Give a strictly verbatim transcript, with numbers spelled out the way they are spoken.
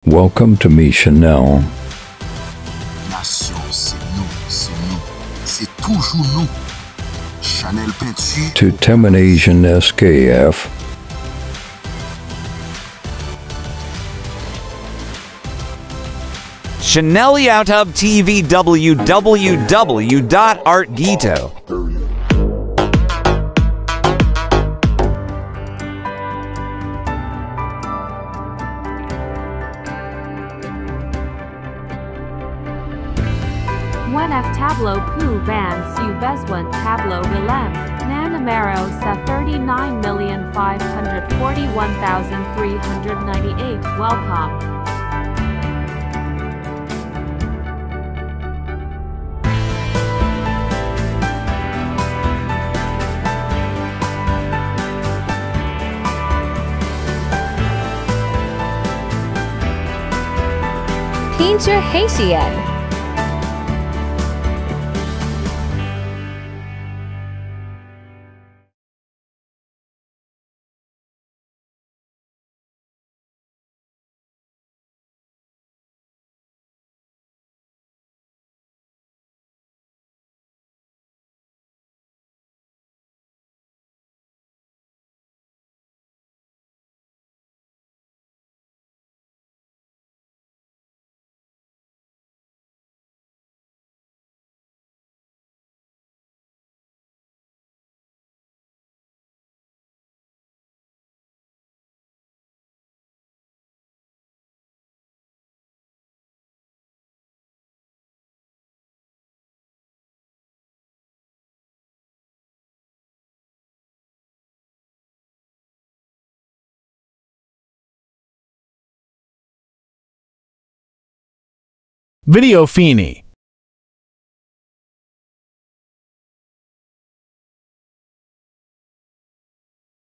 Welcome to me, Chanel. Nasyon, se nou, se nou, se toujou nou. Chanel Penti. To Teminasian S K F. Chanel Youtube T V W W W dot art gito. Mwen ak tablo pou van si w bezwen tablo rilem nan nimero sa thirty-nine million five hundred forty-one thousand three hundred ninety-eight. Welcome. Pinterest Haitian. Video fini.